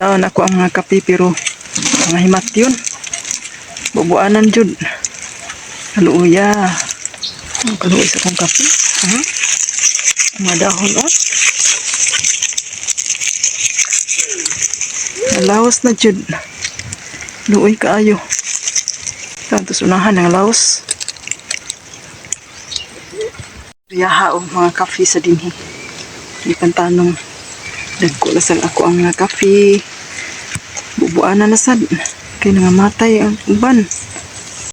Taon ako ang mga kape pero mga himat yun. Bubuanan jud. Kaluoya. Ang kaluoy sa akong kape. Ha? Ang mga dahon oh. Nalawas na jud. Luoy kaayo. Tapos unahan ang laos. Riyaha og mga kape sa dinhi. Di pantanong. Dagko na sad ako ang mga kape. Bubuanan na sad. Kay nangamatay ang uban.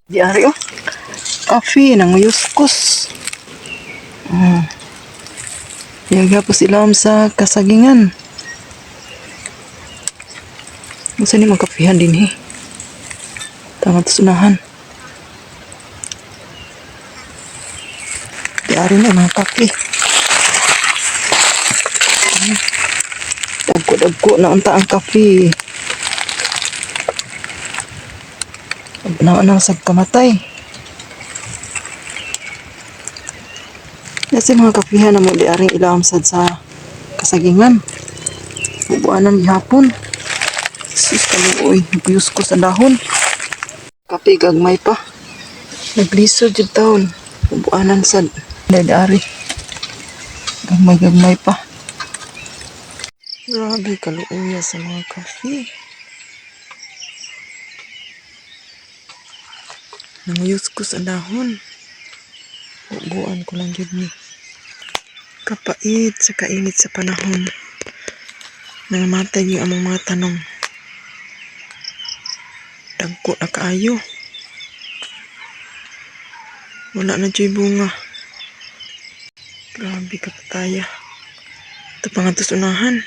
Di ari oh. Kape nanguyuskus. Oh. Yaga po sila sa kasagingan. Unsa ni mga kapihan dinhi? Tama to sunahan. Di ari na mga kape. Dagko-dagko na unta ang kape. Na na sa kamatay. Kasi mga kapihan na mo di aring ilawom sad sa kasagingan. Bubuanan gihapon. Sus, kaluoy, naguyos ko sa dahon. Kape gagmay pa. Naglisod jud taon. Bubuanan sad. Dahil ari. Gagmay-gagmay pa. Grabe kaluoya sa mga kape. Nanguyos ko sa dahon. Bubuan ko lang jud ni. Kapait sa kainit sa panahon. Nangamatay yung among mga tanong. Dagko na kaayo. Wala na dyo'y bunga. Grabe kapataya. Ito pa nga to sa unahan.